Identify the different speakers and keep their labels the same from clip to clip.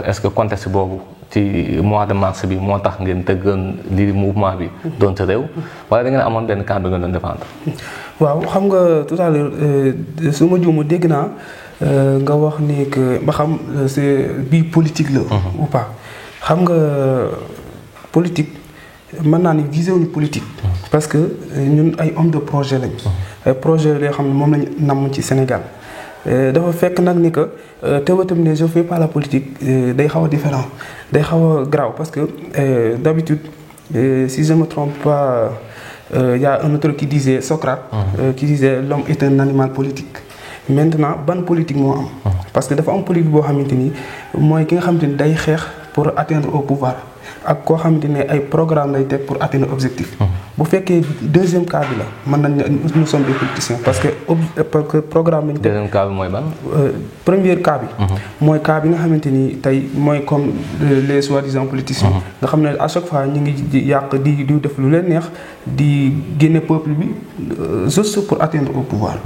Speaker 1: est-ce que contexte boobu ci mois de mars bi moo tax ngeen tëggoon lii mouvement bi doon sa réew wala da ngeen amoon benn camp bi ngeen doon défendre.
Speaker 2: waaw xam nga tout à l'heure su ma juumu dégg naa nga wax ni que ba xam c'est bii politique la. ou pas xam nga politique mën naa ni visé wuñu politique. parce que ñun ay homme de projet lañ. ay projet yoo xam ne moom lañ namm ci Sénégal. dafa fekk nag ni que théotam ne je fais pas la politique day xaw a différent day xaw a grave parce que d'habitude si je me trompe pas y a un auteur qui disait Socrate qui disait l'homme est un animal politique. Maintenant ban politique moo am parce que dafa am politique boo xamante ni mooy ki nga xamante ni day xeex pour atteindre au pouvoir ak koo xamante ne ay programme lay teg pour atteindre objectif. bu fekkee deuxième cas bi la mën nañ nous sommes des politiciens parce que programme lañ teg.
Speaker 1: deuxième cas bi mooy ban.
Speaker 2: premier cas bi. mooy cas bi nga xamante ni tey mooy comme les soi-disant politiciens. nga xam ne à chaque fois ñu ngi yàq di def lu leen neex di génne peuple bi juste pour atteindre au pouvoir.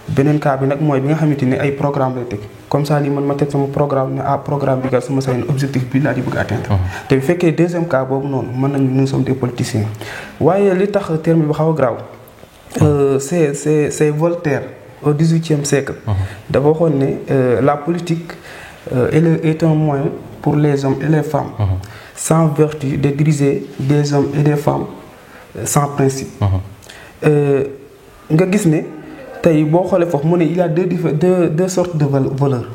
Speaker 2: beneen cas bi nag mooy bi nga xamante ni ay programme lay teg comme ça ni man ma teg sama programme ne programme bi kat sama sañ objectif bi laa di bëgg atteindre. te bu fekkee deuxième cas boobu noonu mën nañu nous sommes des politiciens waaye li tax terme bi xaw a graaw c'est Voltaire au XVIIIe siècle. dafa waxoon ne la politique est un moyen pour les hommes et les femmes. sans vertu de diriger des hommes et des femmes sans principe. nga gis ne. tey boo xoolee foofu mu ne il y a deux sortes de voleurs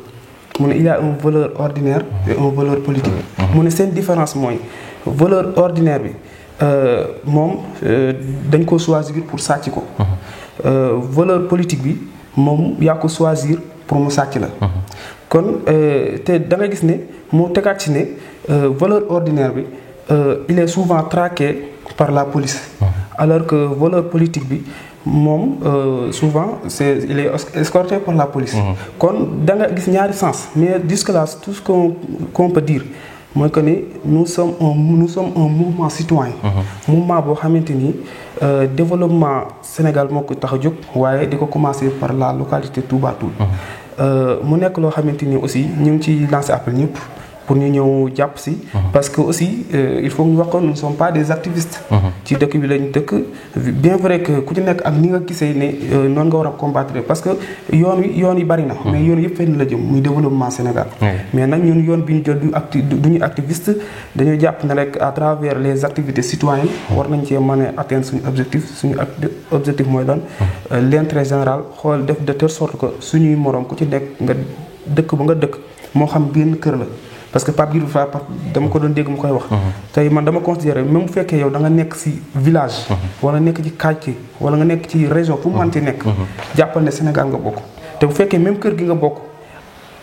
Speaker 2: mu ne il y a un voleur ordinaire et un voleur politique. mu ne seen différence mooy voleur ordinaire bi moom dañ ko choisir pour sàcc ko. voleur politique bi moom yaa ko choisir pour mu sàcc la. kon te da nga gis ne mu tegaat ci ne voleur ordinaire bi il est souvent traqué par la police. alors que voleur politique bi. moom souvent il est escorté par la police. kon da nga gis ñaari sens mais jusque là tout ce qu'on peut dire mooy que ni nous sommes un mouvement citoyen. mouvement boo xamante ni développement Sénégal moo ko tax a jóg waaye di ko commencer par la localité Touba Toul. mu nekk loo xamante ni aussi ñu ngi ciy lancer appel ñëpp pour ñu ñëw jàpp si. parce que aussi il faut ñu wax ko nous ne sommes pas des activistes. ci dëkk bi lañ dëkk bien vrai que ku ci nekk ak ni nga gisee ne noonu nga war a combattre parce que yoon yi bari na. mais yoon yëpp fenn la jëm muy développement Sénégal. mais nag ñun yoon bi ñu jël du ñu activiste dañuy jàpp ne rek à travers les activités citoyennes war nañ cee mën a atteindre suñu objectif mooy doon l'intérêt général xool def de telle sorte que suñuy moroom ku ci nekk nga dëkk ba nga dëkk moo xam benn kër la. parce que Pape Djibril Fall dama ko doon dégg mu koy wax. tey man dama considéré même bu fekkee yow da nga nekk ci village. wala nekk ci quartier wala nga nekk ci région fu mu mënti nekk. jàppal ne Sénégal nga bokk. te bu fekkee même kër gi nga bokk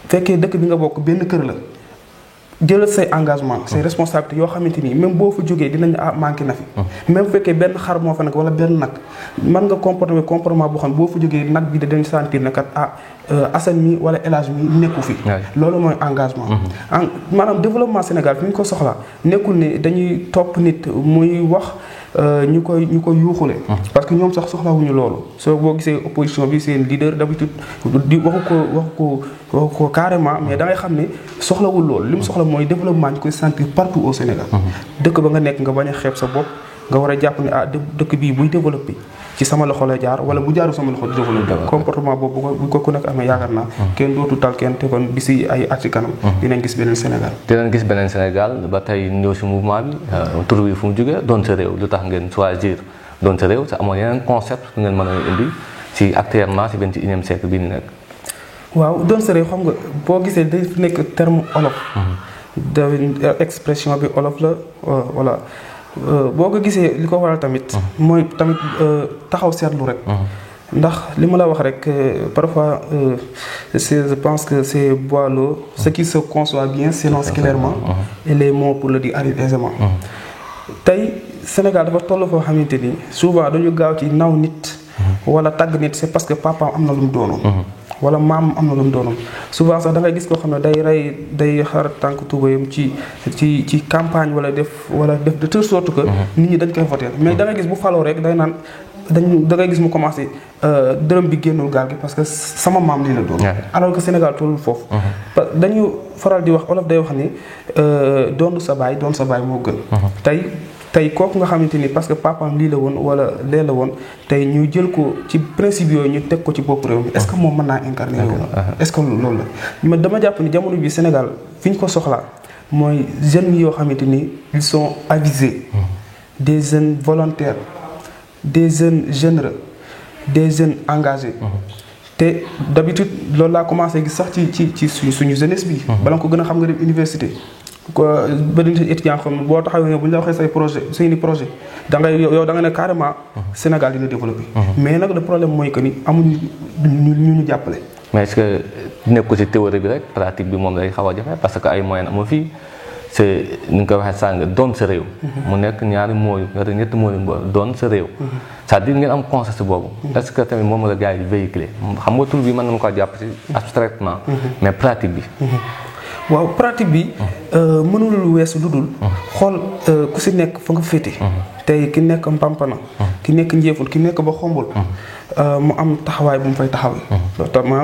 Speaker 2: fekkee dëkk bi nga bokk benn kër la jëlal say engagement say responsabilités yoo xamante ni même boo fa jógee dinañ manqué na fi. même bu fekkee benn xar moo fa nekk wala benn nag mën nga comportement boo xam boo fa jógee nag bi dañ sentir ne kat Assane mi wala El Hadj mi nekku fi. loolu mooy engagement. maanaam développement Sénégal fi ñu ko soxla nekkul ne dañuy topp nit muy wax ñu koy yuuxule. parce que ñoom sax soxlawuñu loolu soo boo gisee opposition bi seen leader d'habitude di waxu ko carrément mais da ngay xam ne soxlawul loolu li mu soxla mooy développement ñu koy sentir partout au Sénégal. dëkk ba nga nekk nga bañ a xeeb sa bopp nga war a jàpp ne dëkk bii buy développé. ci sama loxo la jaar wala bu jaaru sama loxo di développé comportement boobu bu ko ku nekk amee yaakaar naa kenn dootu tal kenn te kon d'ici ay at ci kanam dinañ gis beneen Sénégal.
Speaker 1: dinañ gis beneen Sénégal ba tey ñëw si mouvement bi tur bi fu mu jógee doon sa réew lu tax ngeen choisir doon sa réew te amoon yeneen concept bu ngeen mën a indi ci actuellement ci 21e siècle bii ñu nekk.
Speaker 2: waaw doon sa réew xam nga boo gisee day nekk terme olof. da expression bi olof la voilà. boo ko gisee li ko waral tamit. mooy tamit taxaw seetlu rek. ndax li ma la wax rek parfois je pense que c'est boileau ce qui se conçoit bien s'énonce clairement. et les mots pour le dire arrivent aisément. tey Sénégal dafa toll foo xamante ni souvent dañu gaaw ci naw nit. wala tàgg nit c'est parce que papaam am na lu mu doonoon. wala maam am na lu mu doonoon souvent sax da ngay gis koo xam ne day xar tànk tubayam ci campagne wala def de telle sorte que nit ñi dañ koy voter mais da ngay gis bu faloo rek day naan da ngay gis mu commencé dërëm bi génnul gaal gi parce que sama maam lii la doon. alors que Sénégal tollul foofu. dañu faral di wax olof day wax ni doon sa baay moo gën. tey kooku nga xamante ni parce que papaam lii la woon wala lee la woon tey ñu jël ko ci principe yooyu ñu teg ko ci bopp réew mi est-ce que moom mën naa incarner loolu. est-ce que loolu la man dama jàpp ni jamono bi Sénégal fi ñu ko soxlaa mooy jeunes yoo xamante ni ils sont avisés. des jeunes volontaires des jeunes généreux des jeunes engagés. te d'habitude loolu laa commencé gis sax ci suñu jeunesse bi. bala nga ko gën a xam nga dem université. quoi ba dañu étudiant xam boo taxawee bu ñu la waxee say projet seeni projet da ngay yow da nga ne carrément Sénégal dina développer. mais nag le problème mooy que ni amuñu ñu jàppale.
Speaker 1: mais est-ce que nekku ci théorie bi rek pratique bi moom lay xaw a jafe parce que ay moyens amu fii c'est ni nga koy waxee sàng doon sa réew. mu nekk ñaari mooyu ñetti mooyu doon sa réew. c'est-à-dire ngeen am concept boobu. est-ce que tamit moom la gars yi véhiculer xam nga tur bi mën na ma ko jàpp ci abstraitement. mais pratique bi.
Speaker 2: waaw pratique bi mënul weesu lu dul xool ku si nekk fa nga féete. tey ki nekk Mpampana ki nekk Njéeful ki nekk ba Xombol mu am taxawaay bu mu fay taxawee.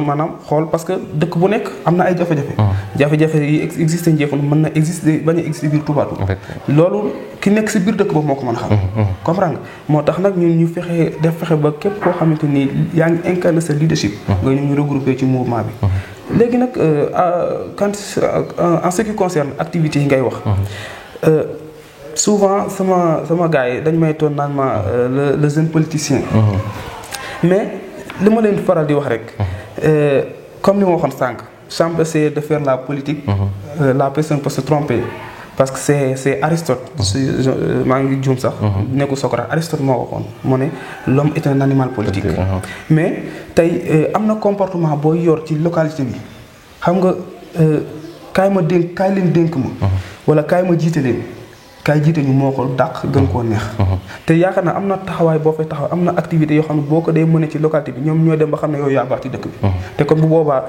Speaker 2: maanaam xool parce que dëkk bu nekk am na ay jafe-jafe. jafe-jafe yi existé Njéeful mën na existé bañ a existé biir Touba Toul. loolu ki nekk si biir dëkk boobu moo ko mën a xam. comprendre nga moo tax nag ñun ñu fexe ba képp koo xamante ni yaa ngi incarné sa leadership. nga ñu regroupé ci mouvement bi. léegi nag quand en ce qui concerne activités yi ngay wax. souvent sama gars yi dañ may toon naan ma le jeune politicien. mais li ma leen faral di wax rek. comme li ma waxoon sànq. chambre c'est de faire la politique. la personne peut se tromper. parce que c'est Aristote. maa ngi juum sax. nekkul Socrate Aristote moo waxoon mu ne l'homme est un animal politique. mais tey am na comportement booy yor ci localité bi xam nga kaay leen dénk ma. wala kaay ma jiite leen. kaay jiite ñu moo ko dàq gën koo neex. te yaakaar naa am na taxawaay boo fay taxaw am na activité yoo xam ne boo ko dee mëne ci localité bi ñoom ñoo dem ba xam ne yow yaa baax ci dëkk bi. te kon bu boobaa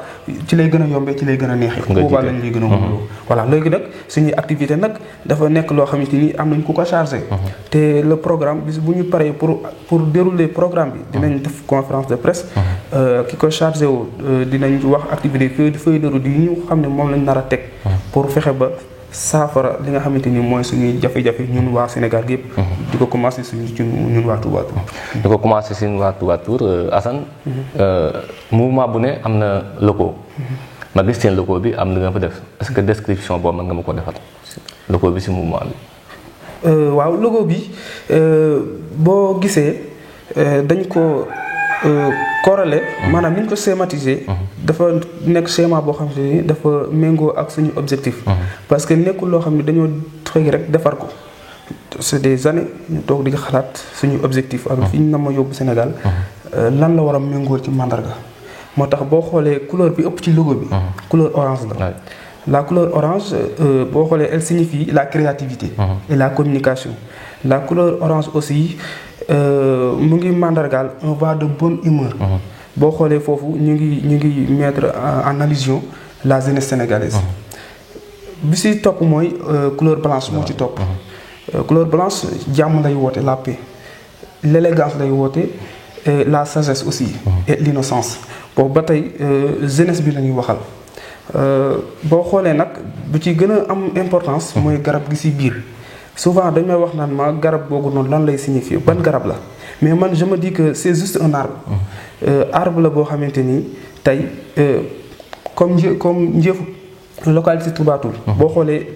Speaker 2: ci lay gën a yombee ci lay gën a neexee. bu boobaa lañ lay gën a wóoloo. voilà léegi nag suñuy activité nag dafa nekk loo xamante ni am nañ ku ko chargé. te le programme bis bu ñu paree pour dérouler programme bi. dinañ def conférence de presse. ki ko chargé wu dinañ wax activité feuille de route yi ñu xam ne moom lañ nar a teg. pour fexe ba saafara li nga xamante ni mooy suñuy jafe-jafe ñun waa Sénégal gi yëpp. di ko commencé ñun waa Touba Toul.
Speaker 1: di ko commencé suñu waa Touba Toul Assane. mouvement bu ne am na logo. ma gis seen logo bi am na nga fa def est-ce que description boobu mën nga ma ko defal logo bi si mouvement bi.
Speaker 2: waaw logo bi boo gisee dañ ko corrélé maanaam ni ñu ko schématisé. dafa nekk schéma boo xam ne dafa méngoo ak suñu objectif. parce que nekkul loo xam ne dañoo xëy rek defar ko. c'est des années ñu toog di xalaat suñu objectif ak fi ñu na ma yóbbu Sénégal. lan la war a méngoo ci mandarga. moo tax boo xoolee couleur bi ëpp ci logo bi. couleur orange la. la couleur orange boo xoolee elle signifie la créativité. et la communication. la couleur orange aussi mu ngi mandargaal un vent de bonne humeur. boo xoolee foofu ñu ngi mettre en allusion la jeunesse sénégalaise. bi si topp mooy couleur blanche moo ci topp. couleur blanche jàmm lay woote la paix. l'élégance lay woote et la sagesse aussi. et l'innocence. boobu ba tey jeunesse bi la ñuy waxal. boo xoolee nag bu ci gën a am importance. mooy garab gi si biir. souvent dañ may wax naan ma garab boobu noonu lan lay signifier ban garab la mais man je me dis que c'est juste un arbre. arbre la boo xamante ni tey comme Njéeful localité Touba Toul. boo xoolee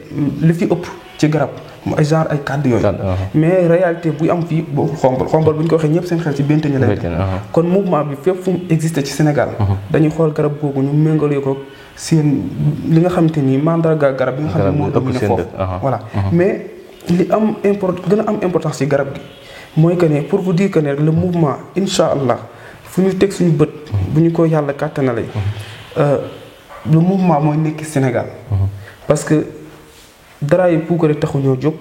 Speaker 2: li fi ëpp ci garab mu ay genre ay kàddu yooyu. mais réalité buy am fii boobu xombal bu ñu ko waxee ñëpp seen xel ci Benteñe lay dem. kon mouvement bi fépp fu mu existé ci Sénégal. dañuy xool garab googu ñu méngalee ko seen li nga xamante ni mandarga garab bi nga xam ne moo dominé foofu. voilà mais li am gën a am importance ci garab gi mooy que ne pour vous dire que ne le mouvement incha allah fu ñu teg suñu bët. bu ñu ko yàlla kàttanalee. le mouvement mooy nekk Sénégal. parce que dara yi puukare taxuñoo jóg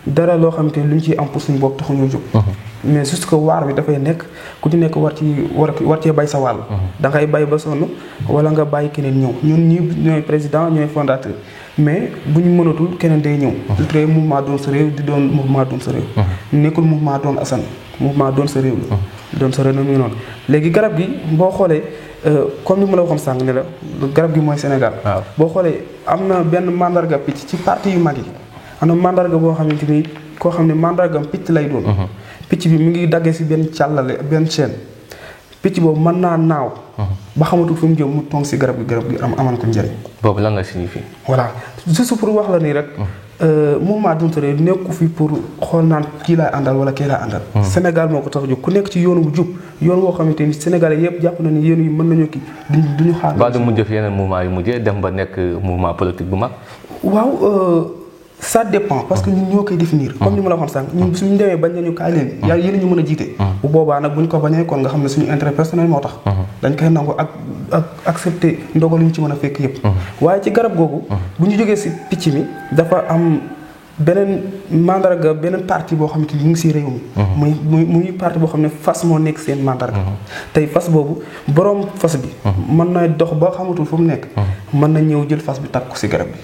Speaker 2: dara loo xamante ni lu ñu ciy am pour suñu bopp taxuñoo jóg. mais juste que waar bi dafay nekk ku ci nekk war cee bay sa wàll. da ngay bay ba sonn wala nga bàyyi keneen ñëw ñun ñii ñooy président ñooy fondateur mais bu ñu mënatul keneen day ñëw. du tere mouvement doon sa réew di doon mouvement doon sa réew. nekkul mouvement doon Assane mouvement doon sa réew la. doon sa réew mi ngi noonu léegi garab gi boo xoolee comme ni ma la waxoon sànq ne la garab gi mooy Sénégal.
Speaker 1: waaw
Speaker 2: boo xoolee am na benn mandarga picc ci parti yu mag yi am na mandarga boo xamante ni koo xam ne mandargam picc lay doon. picc bi mi ngi daggee si benn càllale benn chaîne picc boobu mën naa naaw. ba xamatul fu mu jëm mu toog si garab gi amal ko njëriñ.
Speaker 1: boobu lan la signifie.
Speaker 2: voilà juste pour wax la nii rek. mouvement Doon Sa Réew nekku fi pour xool naan kii laay àndal wala kii laay àndal. Sénégal moo ko tax a jóg ku nekk ci yoonu bu jub yoon woo xamante ni Sénégalais yëpp jàpp na ni yéen yi mën nañoo kii duñu xaar.
Speaker 1: ba du mujj fi yeneen mouvement yu mujjee dem ba nekk mouvement politique bu mag.
Speaker 2: waaw ça dépend parce que ñun ñoo koy définir. comme ni ma la waxoon sànq ñun suñu demee bañ nañu kaay leen. yéen ñu mën a jiite. bu boobaa nag buñ ko bañee kon nga xam ne suñu intérêt personnel moo tax. dañ koy nangu ak accepter ndogal ñu ci mën a fekk yëpp. waaye ci garab googu. bu ñu jógee si picc mi dafa am beneen mandarga beneen parti boo xamante ni mu ngi si réew mi. muy parti boo xam ne fas moo nekk seen mandarga. tey fas boobu borom fas bi. mën na dox ba xamatul fu mu nekk. mën na ñëw jël fas bi takk ko si garab bi.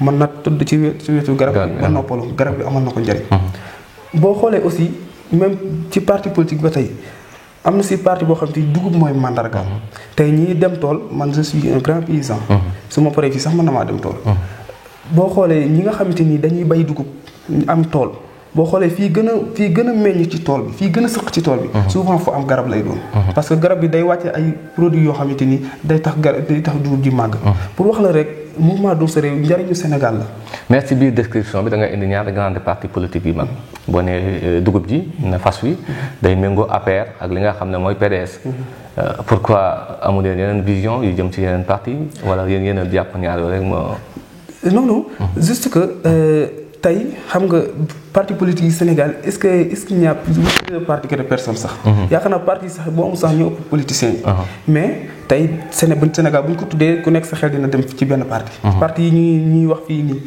Speaker 2: mën na tudd ci wetu garab bi ba noppalu garab bi amal na ko njëriñ. boo xoolee aussi même ci parti politique ba tey am na si parti boo xam te dugub mooy mandarga. tey ñii dem tool man je suis un grand paysan. su ma paree fii sax mën na maa dem tool. boo xoolee ñi nga xamante ni dañuy bay dugub am tool boo xoolee fii gën a meññ ci tool bi fii gën a sëq ci tool bi. souvent fu am garab lay doon. parce que garab bi day wàcce ay produits yoo xamante ni day tax dugub ji màgg. pour wax la rek mouvement Doon Sa Réew njëriñu Sénégal la.
Speaker 1: mais ci biir description bi da nga indi ñaari grande parti politique yi mag boo nee dugub ji na fas wi day méngoo APR ak li nga xam ne mooy PDS. pourquoi amu leen yeneen vision yu jëm ci yeneen parti wala yéen a jàpp ñaar yooyu rek moo. non juste que tey xam nga parti politique yi Sénégal est-ce qu'il n'y a plus de parti que de personnes sax. yaakaar naa parti sax boo amul sax ñoo ëpp politiciens yi. mais tey Sénégal bu ñu ko tuddee ku nekk sa xel dina dem ci benn parti. parti yi ñuy wax fii nii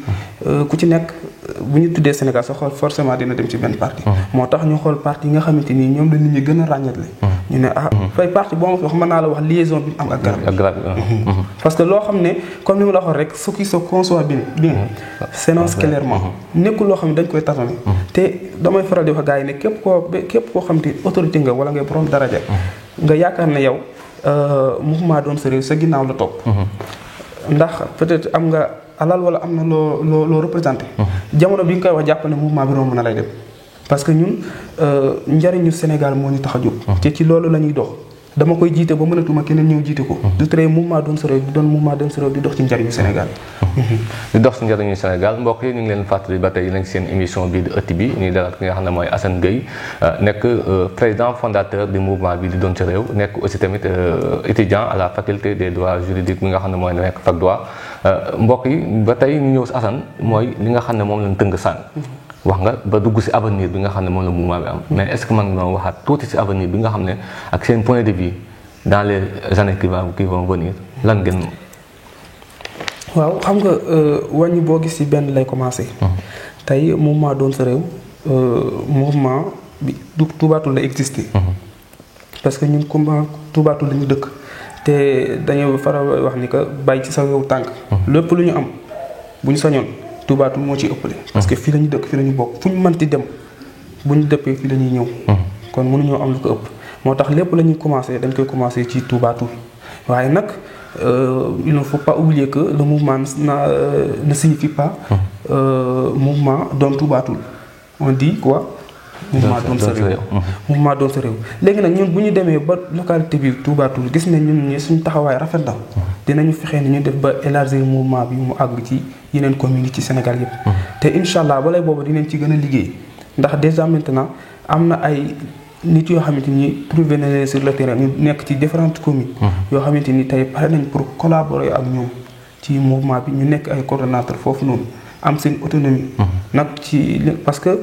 Speaker 1: ku ci nekk bu ñu tuddee Sénégal sa xool forcément dina dem ci benn parti. moo tax ñu xool parti yi nga xamante ni ñoom la nit ñi gën a ràññeetle. ñu ne fay parti boo ma fi wax mën naa la wax liaison bi am ak garab. parce que loo xam ne comme ni ma la waxoon rek ce qui se conçoit bien s'énonce clairement nekkul loo xam ne dañ koy tâtonner. te damay faral di wax gars yi ne képp koo xam te autorité nga wala ngay borom daraja nga yaakaar ne yow mouvement Doon Sa Réew sa ginnaaw la topp. ndax peut-être am nga alal wala am na loo représenté. jamono bi nga koy wax jàpp ne mouvement bi romb na lay dem. parce que ñun njariñu Sénégal moo ñu tax a jóg. te ci loolu la ñuy dox dama koy jiite ba mënatuma keneen ñëw jiite ko. du tere mouvement Doon Sa Réew di doon mouvement Doon Sa Réew di dox ci njariñu Sénégal. di dox ci njariñu Sénégal mbokk yi ñu ngi leen fàttali ba tey nañ seen émission bii di ëtt bi ñuy dalal ki nga xam ne mooy Assane Gueye nekk président fondateur du mouvement bi di Doon Sa Réew nekk aussi tamit étudiant à la faculté des droits juridiques bi nga xam ne mooy nekk fac droit mbokk yi ba tey ñu ñëw si Assane mooy li nga xam ne moom lañ tënk sànq. wax nga ba dugg ci avenir bi nga xam ne moom la mouvement bi am mais est-ce que man nga waxaat tuuti ci avenir bi nga xam ne ak seen point de vue dans les années qui vont venir lan ngeen.
Speaker 2: waaw xam nga wàññi boo gis ci benn lay commencer. tey mouvement Doon Sa Réew mouvement bi du Toubatoul la exister. parce que ñun comme Toubatoul la ñu dëkk te dañoo faral wax ni que bàyyi ci sa yow tànk. lépp lu ñu am bu ñu sañoon. Toubatoul moo ci ëppale. parce que fii la ñu dëkk fii la ñu bokk fu ñu mënti dem bu ñu dëppee fii la ñuy ñëw. kon mënuñoo am lu ko ëpp. moo tax lépp la ñuy commencé dañ koy commencé ci Toubatoul waaye nag il ne faut pas oublier que le mouvement ne signifie pas mouvement Doon Toubatoul on dit quoi. mouvement Doon Sa Réew mouvement Doon Sa Réew léegi nag ñun bu ñu demee ba localité bi Toubatoul gis nañ ñun ñi suñu taxawaay rafet na. dinañu fexe ni ñu def ba élargir mouvement bi mu àgg ci yeneen communes yi ci Sénégal yëpp. te incha allah balay boobu dinañ ci gën a liggéey ndax déjà maintenant am na ay nit yoo xamante ni trouvé na leen sur le terrain ñu nekk ci différentes communes. yoo xamante ni tey pare nañ pour collaborer ak ñoom ci mouvement bi ñu nekk ay coordonnateurs foofu noonu am seen autonomie. nag ci parce que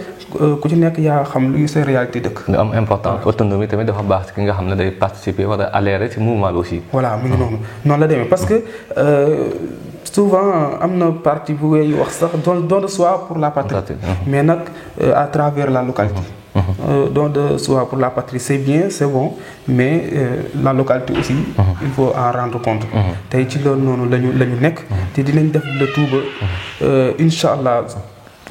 Speaker 2: ku ci nekk yaa xam luy sa réalité dëkk.
Speaker 1: lu am important autonomie tamit dafa baax ci ki nga xam ne day participer wala adhérer ci mouvement bi aussi.
Speaker 2: voilà mu ngi noonu la demee parce que. souvent am na parti bu ngay wax sax don de soi pour la patrie. mais nag à travers la localité. don de soi pour la patrie c'est bien c'est bon mais la localité aussi. il faut en rendre compte. tey ci loolu noonu la ñu nekk. te dinañ def le tout ba incha allah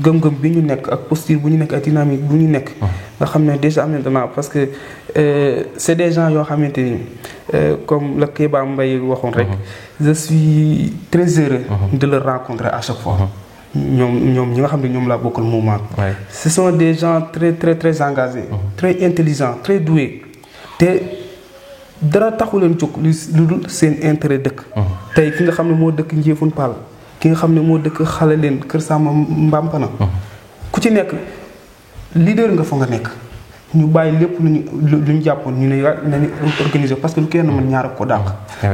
Speaker 2: gëm-gëm bi ñu nekk ak posture bu ñu nekk ak dynamique bu ñu nekk nga xam ne déjà maintenant parce que c'est des gens yoo xamante ni comme la Kéba Mbaye waxoon rek je suis très heureux de le rencontrer à chaque fois ñoom ñi nga xam ne ñoom laa bokkal mouvement bi ce sont des gens très très très engagés très intelligents très doués te dara taxu leen jóg lu dul seen intérêt dëkk tey ki nga xam ne moo dëkk Njéefun Paal ki nga xam ne moo dëkk xale leen Kër Samba Mbampana ku ci nekk leader nga fa nga nekk ñu bàyyi lépp lu ñu jàppoon ñu ne nañu organiser parce que lu kenn mën ñaar ko dàq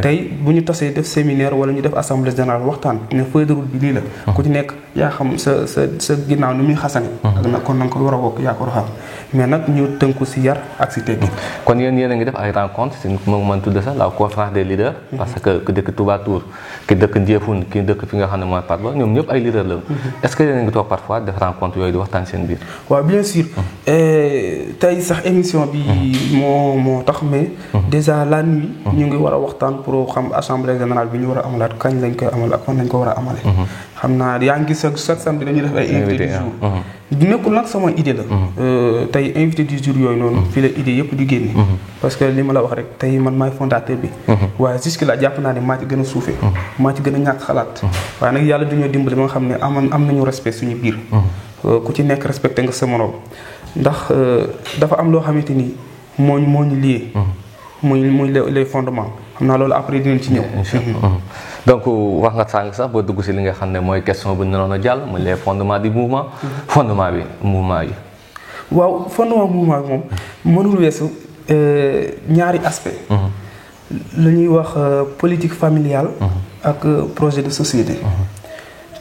Speaker 2: tey bu ñu tasee def séminaire wala ñu def assemblée générale waxtaan ne feuille de route bi lii la ku ci nekk yaa xam sa ginnaaw ni muy xasane ak nag kon na nga ko war a wokk yaa ko war a xam mais nag ñu tënku si yar ak si teggi
Speaker 1: kon yéen a ngi def ay rencontres si moom mën tudd sax la conférence des leaders parce que ku dëkk Touba Tour ki dëkk Ndiéfoune ki dëkk fi nga xam ne mooy Patte ba ñoom ñëpp ay leaders la est-ce que yéen a ngi toog parfois def rencontre yooyu di waxtaan seen biir
Speaker 2: waaw bien sûr tey sax émission bi moo tax mais déjà la nuit ñu ngi war a waxtaan pour xam assemblée générale bi ñu war a amalaat kañ lañ koy amal ak fan lañ ko war a amale xam naa yaa ngi gis chaque samedi dañuy def ay invité du jour nekkul nag sama idée la tey invité du jour yooyu noonu fii la idée yëpp di génne parce que li ma la wax rek tey man maay fondateur bi waaye jusque là jàpp naa ne maa ci gën a suufee maa ci gën a ñàkk xalaat waaye nag yàlla duñoo dimbali ba nga xam ne am nañu respect suñu biir ku ci nekk respecté nga sa morom ndax dafa am loo xamante ni moo ñu lié muy les fondements xam naa loolu après dinañ ci ñëw
Speaker 1: donc wax nga sànq sax ba dugg si li nga xam ne mooy question bu ñu naroon a jàll muy les fondements du mouvement fondement bi mouvement yi
Speaker 2: waaw fondement mouvement bi moom mënul weesu ñaari aspect la ñuy wax politique familiale ak projet de société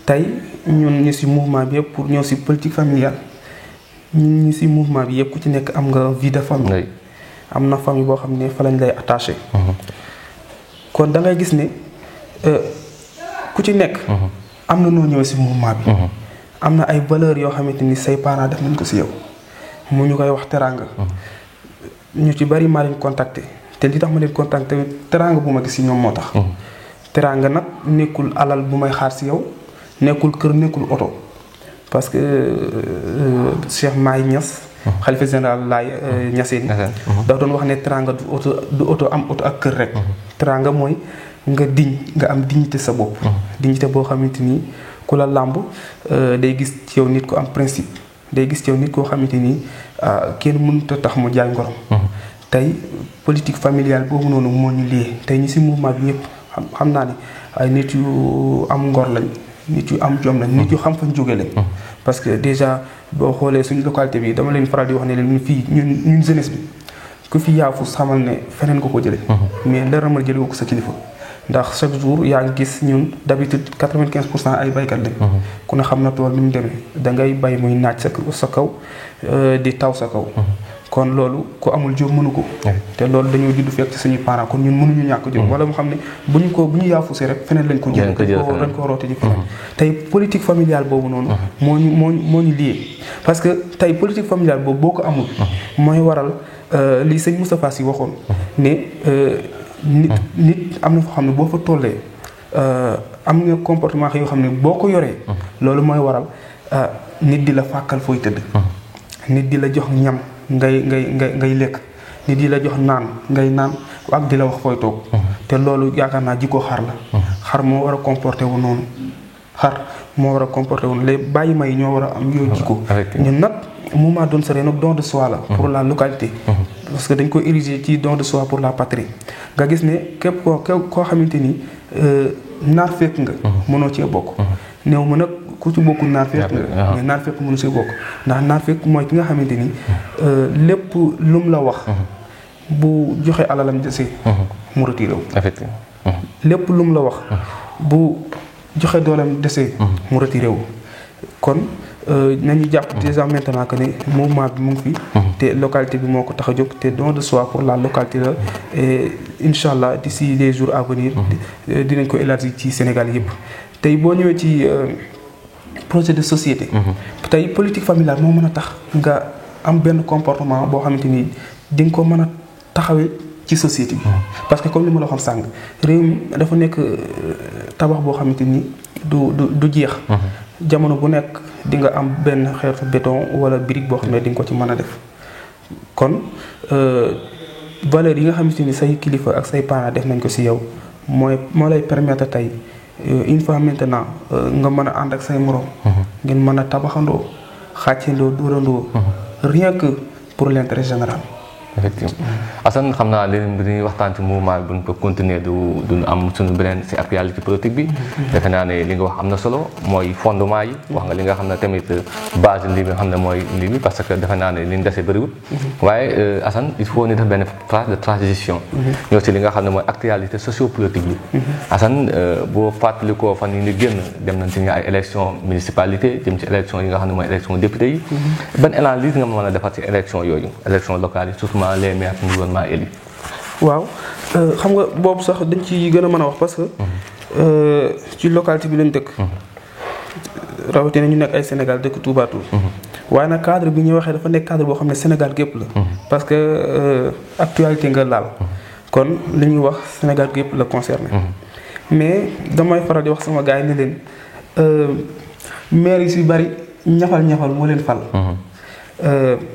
Speaker 2: tey ñun ñu si mouvement bi yëpp pour ñëw si politique familiale ñun ñu si mouvement bi yëpp ku ci nekk am nga vie de famille am na famille boo xam ne fa lañ lay attaché kon da ngay gis ne ku ci nekk am na noo ñëwee si mouvement bi am na ay valeurs yoo xamante ni say parents def nañ ko si yow mu ñu koy wax teraanga ñu ci bari maa leen contacté te li tax ma leen contacté teraanga bu ma gis si ñoom moo tax teraanga nag nekkul alal bu may xaar si yow nekkul kër nekkul oto parce que Cheikh Mahi Niass xalifa général Laye Niassène dafa doon wax ne teraanga du oto am oto ak kër rek teraanga mooy nga am dignité sa bopp dignité boo xamante ni ku la làmb day gis ci yow nit ko am principe day gis ci yow nit koo xamante ni kenn mënut a tax mu jaay ngorom tey politique familiale boobu noonu moo ñu liyee tey ñi si mouvement bi ñëpp xam naa ne ay nit yu am ngor lañ nit yu am jom lañ nit yu xam fañ jóge lañ parce que déjà boo xoolee suñu localité bi dama leen faral di wax ne leen fii ñun jeunesse bi ku fi yaafu xamal ne feneen nga ko jële mais dara ma jële ko sa kilifa ndax chaque jour yaa ngi gis ñun d'habitude 95% ay baykat lañ ku ne xam na tool ni mu demee da ngay bay muy naaj sa kaw di taw sa kaw kon loolu ku amul jom mënu ko te loolu dañoo judd fekk ci suñuy parents kon ñun mënuñu ñàkk jom wala mu xam ne bu ñu yaafusee rek feneen lañ ko jël dañ ko roote ji feneen tey politique familiale boobu noonu moo ñu lié parce que tey politique familiale boobu boo ko amul mooy waral li sëñ Moustapha Sy waxoon ne nit am na foo xam ne boo fa tollee am nga comportement yoo xam ne boo ko yoree loolu mooy waral nit di la fàkkal fooy tëdd nit di la jox ñam ngay lekk nit di la jox naan ngay naan ak di la wax fooy toog te loolu yaakaar naa jikko xar la xar moo war a comporté wu noonu les bàyyi ma yi ñoo war a am yooyu jikko ñun nag mouvement Doon Sa Réew nag don de soi la pour la localité parce que dañ ko ériger ci don de soi pour la patrie nga gis ne képp koo xamante ni naar fekk nga mënoo cee bokk néew ma nag ku ci bokkul naar fekk nga mais naar fekk mënu see bokk ndax naar fekk mooy ki nga xamante ni lépp lum la wax bu joxe alalam desee mu retiré wu lépp lum la wax bu joxe doolam desee mu retiré wu kon nañu jàpp déjà maintenant que ne mouvement bi mu ngi fi te localité bi moo ko tax a jóg te don de soi pour la localité la et incha allah d'ici les jours à venir dinañ ko élargir ci Sénégal yëpp tey boo ñëwee ci projet de société tey politique familiale moo mën a tax nga am benn comportement boo xamante ni di nga ko mën a taxawee ci société bi parce que comme li ma la waxoon sàng réew mi dafa nekk tabax boo xamante ni du jeex jamono bu nekk di nga am benn xeetu béton wala brique boo xam ne di nga ko ci mën a def kon valeurs yi nga xamante ni say kilifa ak say parents def nañ ko si yow moo lay permettre tey une fois maintenant nga mën a ànd ak say morom. ngeen mën a tabaxandoo xàccandoo dóorandoo. rien que pour l'intérêt général.
Speaker 1: effectivement Assane xam naa léegi bi ñuy waxtaan ci mouvement bi bu ñu ko continuer du am suñu beneen si actualité politique bi. defe naa ne li nga wax am na solo mooy fondement yi. wax nga li nga xam ne tamit base lii nga xam ne mooy lii bi parce que defe naa ne li ñu dese bëriwul. waaye Assane il faut ñu def benn phase de transition. ñëw si li nga xam ne mooy actualité sociopolitique bi. Assane boo fàttalikoo fan yii ñu génn dem nañ ci ay élection municipalité jëm ci élection yi nga xam ne mooy élection député yi. ban analyse nga mën a defar ci élection yooyu élection locale yi les maires gouvernement élu.
Speaker 2: waaw xam nga boobu sax dañ ci gën a mën a wax parce que ci localité bi lañ dëkk. rawatina ñu nekk ay Sénégal dëkk Touba Toul. waaye nag cadre bi ñuy waxee dafa nekk cadre boo xam ne Sénégal gépp la. parce que actualité nga laal. kon li ñuy wax Sénégal gépp la concerné. mais damay faral di wax sama gars yi ne leen maire yi si bari ñafal moo leen fal.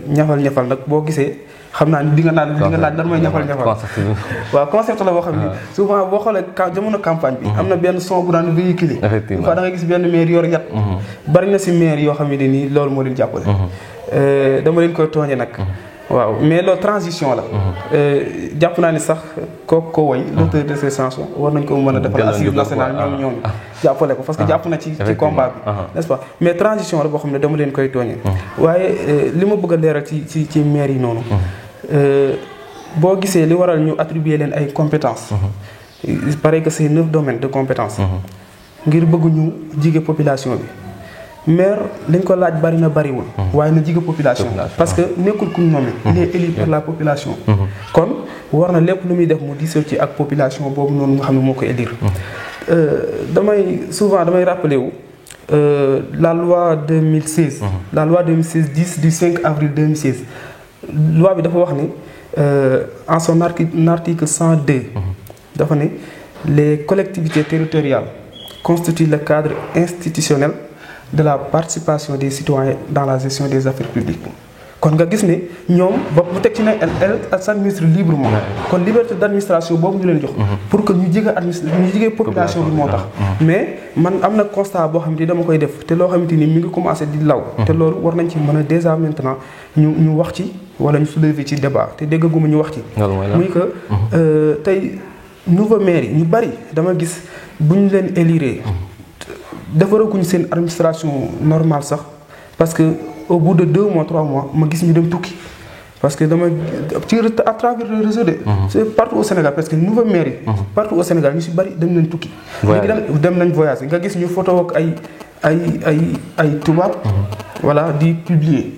Speaker 2: ñafal nag boo gisee. xam naa ni di nga laaj lan mooy ñafal waaw concept la boo xam ne souvent boo xoolee jamono campagne bi am na benn son bu daan véhiculé fois da nga gis benn maire yor yat bari na si maire yoo xam ne nii loolu moo leen jàppale dama leen koy tooñe nag waaw mais loolu transition la jàpp naa ni sax ko woy l'auteur de ces chansons war nañ ko mën a defal assise nationale ñooñu jàppale ko parce que jàpp na ci combat bi n'est-ce pas mais transition la boo xam ne dama leen koy tooñe waaye li ma bëgg a leeral ci maire yi noonu boo gisee li waral ñu attribuer leen ay compétences. il paraît que c'est 9 domaines de compétences. ngir bëgg ñu jige population bi maire lañ ko laaj bari na bariwul. waaye na jige population parce que nekkul ku ñu nommé. il est élu par la population. kon war na lépp lu muy def mu diisoo ci ak population boobu noonu nga xam ne moo ko élire. damay rappelé wu la loi 2016. la loi 2016 10 du 5 avril 2016. loi bi dafa wax ni en son article 102 dafa ne les collectivités territoriales constituent le cadre institutionnel de la participation des citoyens dans la gestion des affaires publiques kon nga gis ne ñoom ba bu teg ci ne elles s'administrent librement kon liberté d'administration boobu ñu leen jox pour que ñu jege population bi moo tax mais man am na constat boo xamante ni dama koy def te loo xamante ni mi ngi commencé di law te loolu war nañ ci mën a déjà maintenant ñu wax ci wala ñu soulever ci débat te déggaguma ñu wax ci muy que tey nouveau maire yi ñu bari dama gis bu ñu leen élire defaraguñ seen administration normale sax parce que au bout de 2 mois 3 mois ma gis ñu dem tukki parce que dama ci à travers le réseau de c'est partout au Sénégal parce que nouveau maire yi partout au Sénégal ñu si bari dem nañ tukki léegi dem nañ voyage nga gis ñu photo ak ay tubaab voilà di publier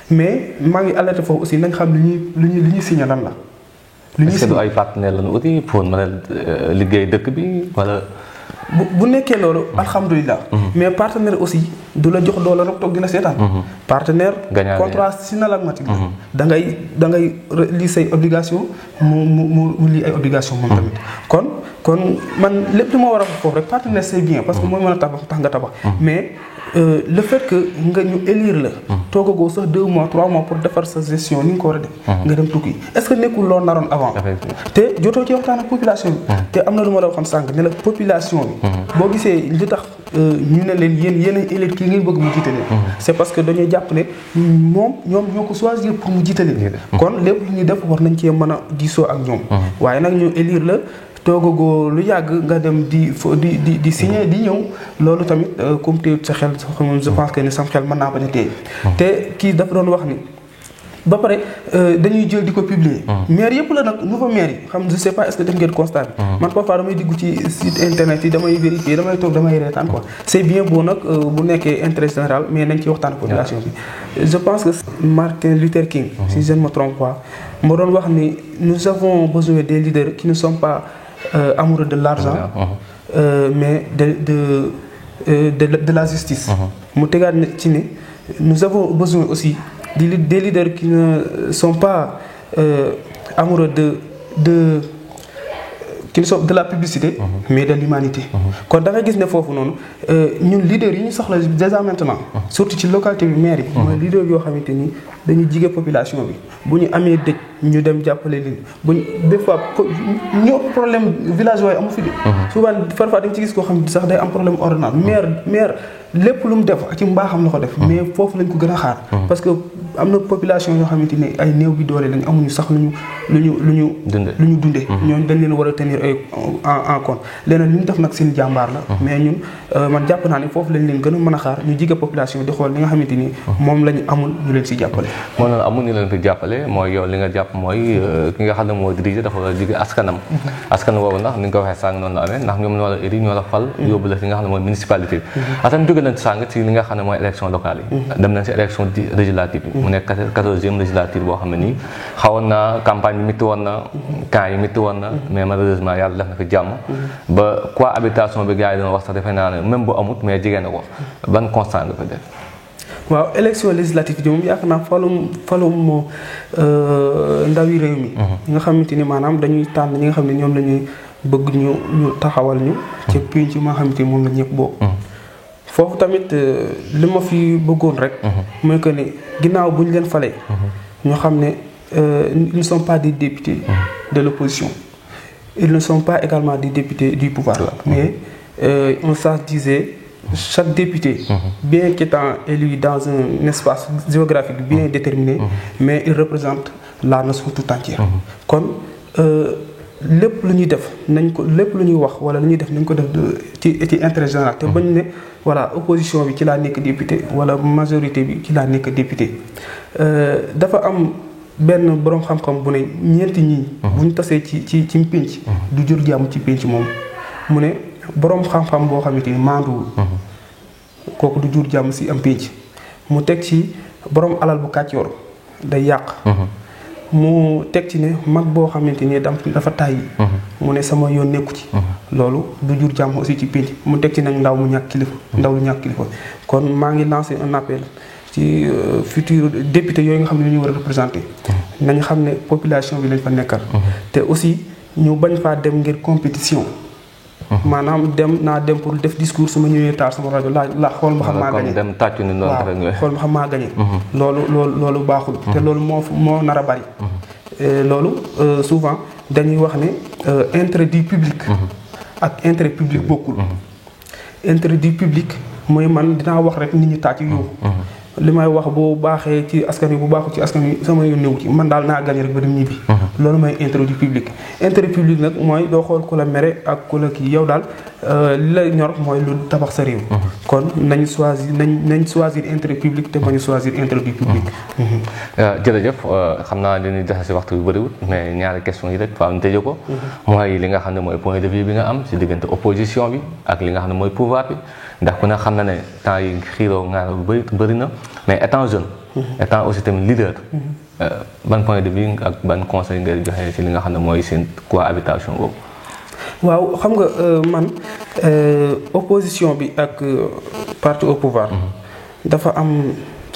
Speaker 2: mais maa ngi alerté foofu aussi nañ xam li ñuy signé lan la li ñuy signé
Speaker 1: ay partenaires lañu aussi pour mën a liggéey dëkk bi wala
Speaker 2: bu nekkee loolu alhamdulilah mais partenaire aussi du la jox doole rek toog di la seetaan partenaire contrat synalagmatique la da ngay lii say obligation mu lii ay obligation moom tamit kon man lépp li ma war a foofu rek partenaire c'est bien parce que mooy mën a tax nga tabax mais le fait que nga ñu élire la toogagoo sax 2 mois 3 mois pour defar sa gestion ni nga ko war a def nga dem tukki est-ce que nekkul loo naroon avant te jotoo ci waxtaan ak population bi te am na lu ma la waxoon sànq ne la population bi boo gisee li tax ñu ne leen yéen a élire kii ngeen bëgg mu jiite leen c'est parce que dañuy jàpp ne ñoom ñoo ko choisir pour mu jiite leen kon lépp lu ñuy def war nañ cee mën a diisoo ak ñoom waaye nag ñu élire la toogagoo lu yàgg nga dem di signer di ñëw loolu tamit comme te sa xel je pense que ni sam xel mën naa bañ a téye te kii dafa doon wax ni ba pare dañuy jël di ko publier maire yëpp la nag nouveau maire yi xam je sais pas est-ce que def ngeen constat bi man parfois damay diggu ci site internet yi damay vérifier damay toog damay reetaan quoi c'est bien beau nag bu nekkee intérêt général mais nañ ci waxtaan population bi je pense que Martin Luther King si je ne me trompe pas moo doon wax ni nous avons besoin des leaders qui ne sont pas amoureux de l'argent mais de la justice mu tegaat ci ne nous avons besoin aussi des leaders qui ne sont pas amoureux qui ne sont de la publicité mais de l'humanité. Kon da nga gis ne foofu noonu ñun leader yi ñu soxla déjà maintenant surtout ci localité bi maire yi mooy leader yoo xamante ni dañuy jige population bi bu ñu amee dëj ñu dem jàppale leen bu ñu des fois ñu problème villageois yi amu fi de souvent parfois dañ ci gis koo xam ne sax day am problème ordonnance maire lépp lu mu def ci mbaaxam la ko def mais foofu lañ ko gën a xaar parce que am na population yoo xamante ni ay néew bi doole lañ amuñu sax lu ñu dundee ñooñu dañ leen war a tenir en compte léegi li ñu def nag seen jàmbaar la mais ñun man jàpp naa ne foofu lañ leen gën a mën a xaar ñu jige population di xool li nga xamante ni moom lañu amul ñu leen si jàppale
Speaker 1: moo noonu amul ñu leen fi jàppale mooy yow li nga jàpp mooy ki nga xam ne moo dirigé dafa war a jige askanam askan woowu ndax ni nga ko waxee sàng noonu la amee ndax ñoom ñoo la éri ñoo la fal yóbbu la li nga xam ne mooy municipalité bi atan jóge nañ sàng ci li nga xam ne mooy élection locale yi dem nañ si élection législative yi mu nekk 14e législature boo xam ne nii xawoon na campagne bi métti woon na camp yi métti woon na mais malheureusement yàlla def na fi jàmm ba cohabitation bi gars yi doon wax sax defe naa ne même bu amut mais jigéen na ko ban constat nga fa def
Speaker 2: waaw élection législative bi moom yaakaar naa falum ndawi réew mi ñi nga xamante ni maanaam dañuy tànn ñi nga xam ne ñoom la ñuy bëgg ñu taxawal ñu ci pénc ma nga xamante ni moom la ñëpp bokk foofu tamit li ma fi bëggoon rek mooy que ne ginnaaw bu ñu leen falee ñu xam ne ils ne sont pas des députés de l'opposition ils ne sont pas également des députés du pouvoir mais on se disait chaque député bien qu'étant élu dans un espace géographique bien déterminé mais il représente la nation tout entière kon lépp lu ñuy def nañ ko lépp lu ñuy wax wala lu ñuy def nañ ko def ci intérêt général te bañ ne voilà opposition bi ci laa nekk député wala majorité bi ci laa nekk député dafa am benn boroom xam-xam bu ne ñeenti ñii bu ñu tasee ci pénc du jur jàmm ci pénc moom mu ne boroom xam-xam boo xamante ni maanduwul kooku du jur jàmm si am pénc mu teg ci boroom alal bu kàccoor day yàq mu teg ci ne mag boo xamante ni dafa tàyyi mu ne sama yoon nekku ci loolu du jur jàmm aussi ci pénc mu teg ci nag ndaw mu ñàkk kilifa ndaw lu ñàkk kilifa kon maa ngi lancé un appel ci futur député yooyu nga xam ne ñu war a représenté nañ xam ne population bi lañ fa nekkal te aussi ñu bañ faa dem ngir compétition maanaam dem pour def discours su ma ñëwee taal sama rajo la xool ma xam maa gañe
Speaker 1: dem tàccu ni noonu
Speaker 2: waaw xool ma xam maa gañe loolu baaxul te loolu moo nar a bari loolu souvent dañuy wax ne intérêt du public ak intérêt public bokkul intérêt du public mooy man dinaa wax rek nit ñi tàcc yu li may wax bu baaxee ci askan wi bu baaxul ci askan wi sama yoon néew ci man daal naa gañe rek ba dem ñibbi loolu mooy intérêt du public intérêt public nag mooy doo xool ku la mere ak ku la kii yow daal li la ñor mooy lu tabax sa réew kon nañ choisir intérêt public te bañu choisir intérêt du public
Speaker 1: jërëjëf xam naa dañuy dese si waxtu bi bëriwul mais ñaari question yi rek faaw ñu tëjee ko mooy li nga xam ne mooy point de vue bi nga am si diggante opposition bi ak li nga xam ne mooy pouvoir bi ndax ku ne xam na ne temps yi xiiroo ngaar bu bëri na mais étant jeune étant aussi tamit leader ban point de vue ak ban conseil ngay joxe ci li nga xam ne mooy seen cohabitation boobu
Speaker 2: waaw xam nga man opposition bi ak parti au pouvoir dafa am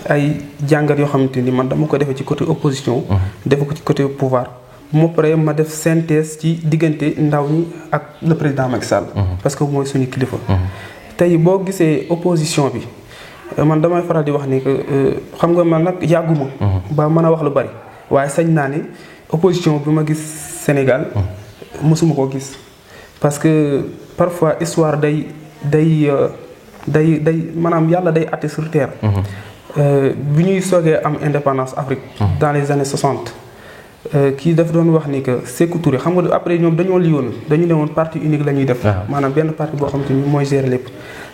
Speaker 2: ay jàngat yoo xamante ni man dama ko defee ci côté opposition defe ko ci côté pouvoir moo pare ma def synthèse ci diggante ndaw ñi ak le président Macky Sall parce que mooy suñu kilifa tey boo gisee opposition bi man damay faral di wax ni que xam nga man nag yàgguma ba mën a wax lu bari waaye sañ naa ne opposition bi ma gis Sénégal mësuma koo gis parce que parfois histoire day maanaam yàlla day atte sur terre bi ñuy soogee am indépendance Afrique dans les années 60 kii daf doon wax ni que Sékou Touré xam nga après ñoom dañoo liyoon dañu ne woon parti unique la ñuy def maanaam benn parti boo xamante ni mooy gérer lépp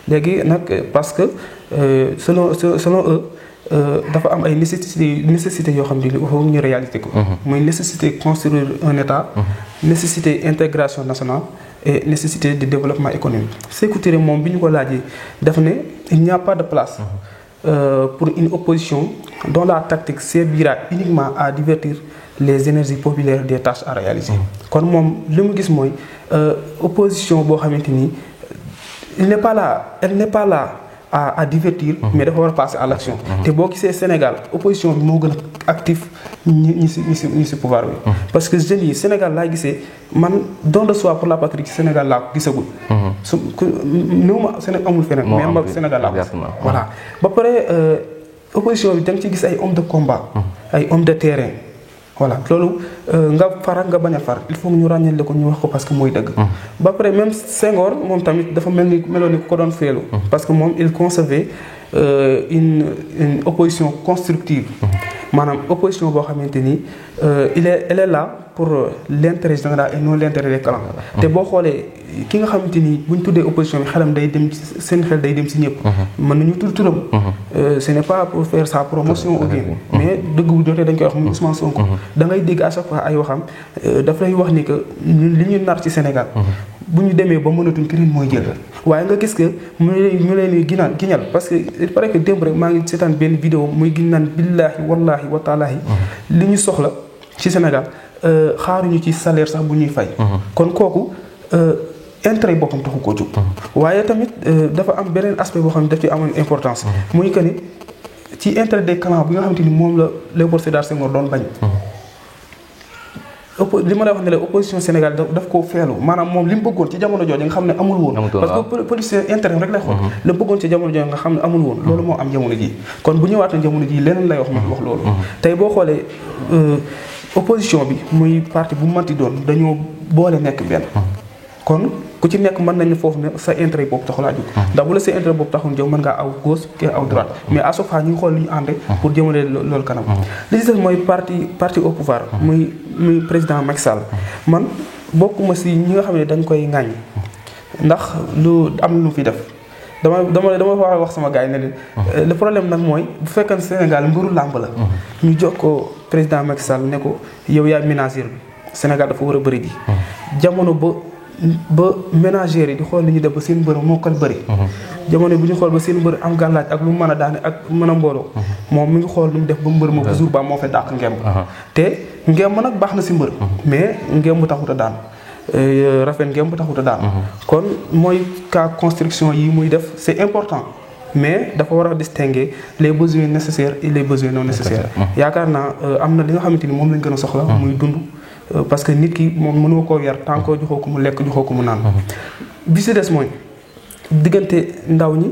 Speaker 2: léegi nag parce que selon eux dafa am ay nécessité yoo xam ne il faut ñu réaliser ko mooy nécessité construire un état nécessité intégration nationale et nécessité de développement économique Sékou Touré moom bi ñu ko laajee daf ne il n'y a pas de place pour une opposition dont la tactique servira uniquement à divertir les énergies populaires des tâches à réaliser kon moom li mu gis mooy opposition boo xamante ni elle n'est pas là à divertir mais dafa war a passer à l'action te boo gisee Sénégal opposition bi moo gën a actif ñi si pouvoir bi parce que jeunes yi Sénégal laa gisee man don de soi pour la patrie ci Sénégal laa ko gisagul su néew ma Sénégal amul feneen mais ma Sénégal laa ko voilà ba pare opposition bi da nga ci gis ay hommes de combat ay hommes de terrain voilà loolu nga far nga bañ a far il faut ñu ràññale ko ñu wax ko parce que mooy dëgg ba pare même Senghor moom tamit dafa meloon ni ku ko doon feelu parce que moom il concevait une opposition constructive maanaam opposition boo xamante ni elle est là pour l'intérêt général et non l'intérêt des clans te boo xoolee ki nga xamante ni bu ñu tuddee opposition bi xelam day dem seen xel day dem si ñëpp mën nañu tudd turam ce n'est pas pour faire sa promotion ou bien mais dëgg bu jotee dañ koy wax muy Ousmane Sonko da ngay dégg à chaque fois ay waxam daf lay wax ni que li ñu nar ci Sénégal bu ñu demee ba mënatuñ keneen mooy jël waaye nga gis que mu leen di giñal parce que il paraît que démb rek maa ngi seetaan benn vidéo muy giñ naan billaahi wallaahi wa taalaahi li ñu soxla ci Sénégal xaaruñu ci salaire sax bu ñuy fay kon kooku intérêt boppam taxu koo jóg waaye tamit dafa am beneen aspect boo xam ne daf ci amoon importance muy que ni ci intérêt des clans bi nga xamante ni moom la Léopold Sédar Senghor doon bañ li ma la wax ne la opposition Sénégal daf koo feelu maanaam moom li mu bëggoon ci jamono jooju nga xam ne amul woon parce que politicien intérêt rek lay xool la bëggoon ci jamono jooju nga xam ne amul woon loolu moo am jamono ji kon bu ñëwaat na jamono ji leneen lay wax loolu tey boo xoolee opposition bi muy parti bu manti doon dañoo boole nekk benn kon ku ci nekk mën nañu foofu ne sa intérêt boobu taxul a jóg ndax bu la sa intérêt boobu taxul jóg mën ngaa aw gauche kii aw droite mais à chaque fois ñu ngi xool li ñu ànde pour jëmale loolu kanam li ci des mooy parti au pouvoir muy président Macky Sall man bokkuma si ñi nga xam ne dañ koy ŋàññ ndax lu am na lu fi def dama war a wax sama gars yi ne leen le problème nag mooy bu fekkee Sénégal mbiru làmb la ñu jox ko président Macky Sall ne ko yow yaay ménagère bi Sénégal dafa war a bëri ji jamono ba ménagères yi di xool ni ñu def ba seen mbër mokkal bëri jamono bi ñu xool ba seen mbër am gàllaaj ak lu mu mën a daane ak mën a mbooloo moom mi ngi xool nu mu def ba mbër ma ba jour ba moo fa dàq ngemb te ngemb nag baax na si mbër mais ngemb taxut a daan rafet ngemb taxut a daan kon mooy cas construction yi muy def c'est important mais dafa war a distinguer les besoins nécessaires et les besoins non nécessaires yaakaar naa am na li nga xamante ni moom lañ gën a soxla muy dund parce que nit ki moom mënoo koo yar tant que joxoo ko mu lekk joxoo ko mu naan bi si des mooy diggante ndaw ñi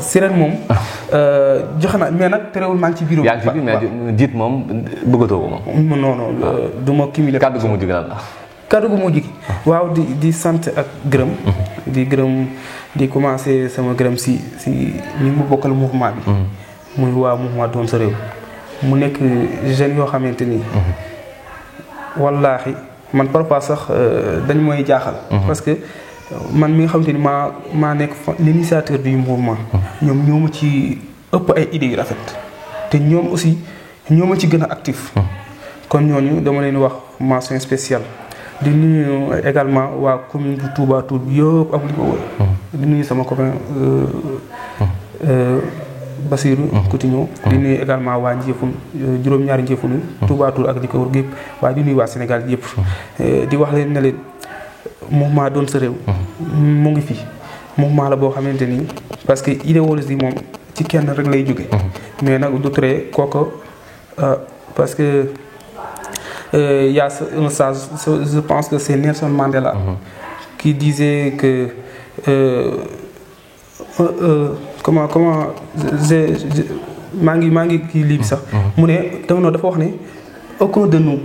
Speaker 2: si ren moom joxe na mais nag terewul maa ngi ci bureau bi.
Speaker 1: yaa ngi ci biir mais jiit moom bëggatoo ko moom.
Speaker 2: non non du ma cumuler.
Speaker 1: kàddu gu mujj gi lan la.
Speaker 2: kàddu gu mujj gi waaw di sant ak gërëm. di gërëm di commencer sama gërëm si ñi mu bokkal mouvement bi. muy waa mouvement doon sa réew. mu nekk jeunes yoo xamante ni. wallaahi man parfois sax dañ mooy jaaxal. parce que man mi nga xamante ni maa nekk l'initiateur du mouvement. ñoom ñoo ma ci ëpp ay idées yu rafet. te ñoom aussi ñoo ma ci gën a actif. kon ñooñu dama leen wax mention spéciale. di nuyu également waa commune bu Touba Toul yëpp ak li ko wër. di nuyu sama copain Basirou Coutinho. di nuyu également waa Njéefun juróom-ñaari Njéefun Touba Toul ak li ko wër gépp waaye di nuyu waa Sénégal yëpp. di wax leen ne leen mouvement doon sa réew. mu ngi fi mouvement la boo xamante ni parce que idéologie moom ci kenn rek lay jóge mais nag du tere kooku parce que. Y a un sage, je pense que c'est Nelson Mandela qui disait que comment maa ngi kii lii bi sax mu ne dafa wax ne aucun de nous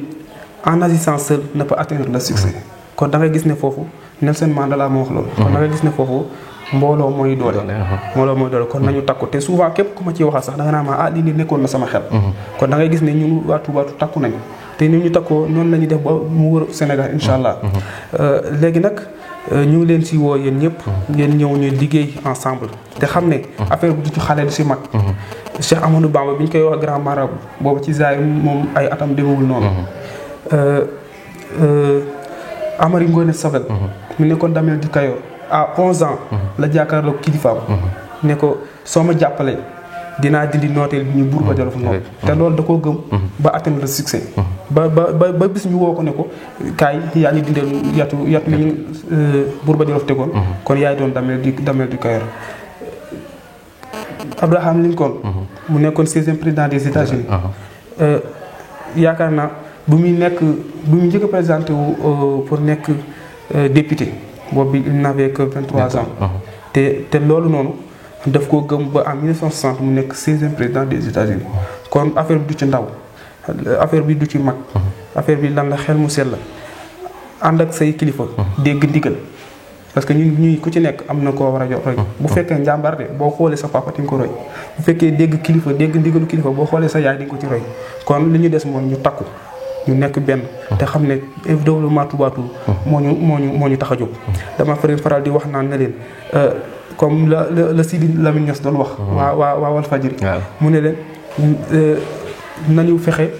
Speaker 2: en agissant seul ne peut atteindre le succès. kon da ngay gis ne foofu Nelson Mandela moo wax loolu. kon da ngay gis ne foofu mbooloo mooy doole. mbooloo mooy doole kon nañu takku te souvent képp ku ma ciy waxal sax da nga naa ma lii nekkoon na sama xel. kon da ngay gis ne ñun waa Touba takku nañu. te ni ñu takkoo noonu la ñuy def ba mu wër Sénégal incha allah. léegi nag ñu ngi leen si woo yéen ñëpp. ngeen ñëw ñu liggéey ensemble. te xam ne affaire bu du ci xale du si mag. Cheikh Amadou Bamba bi ñu koy wax grand marabout boobu ci zaay moom ay atam demewul noonu. Amari Ngoone Sobel. mu nekkoon Damel du Kayor à 11 ans. la jàkkaarloog kilifaam. ne ko soo ma jàppale. dinaa dindi nooteel bi ñu Buurba Jolof noonu te loolu da koo gëm ba atteindre le succès ba bis ñu woo ko ne ko kaay yaa ñu dindeel yatu yi ñu Buurba Jolof tegoon kon yaay doon Damel du Kayor. Abraham Lincoln mu nekkoon 16e président des États-Unis yaakaar naa bu muy njëkk a présenté wu pour nekk député boobu il n'avait que 23 ans te loolu noonu daf koo gëm ba en 1960 mu nekk 16e président des États-Unis kon affaire bi du ci ndaw affaire bi du ci mag affaire bi lan la xel mu sell la ànd ak say kilifa dégg ndigal parce que ñuy ku ci nekk am na koo war a roy bu fekkee njàmbaar de boo xoolee sa papa di nga ko roy bu fekkee dégg ndigalu kilifa boo xoolee sa yaay di nga ko ci roy kon li ñu des moom ñu takku ñu nekk benn te xam ne développement Touba Toul moo ñu tax a jóg dama faral di wax naan ne leen comme la Sidi Lamine Niass doon wax waa Walfadjri mu ne leen nañu fexe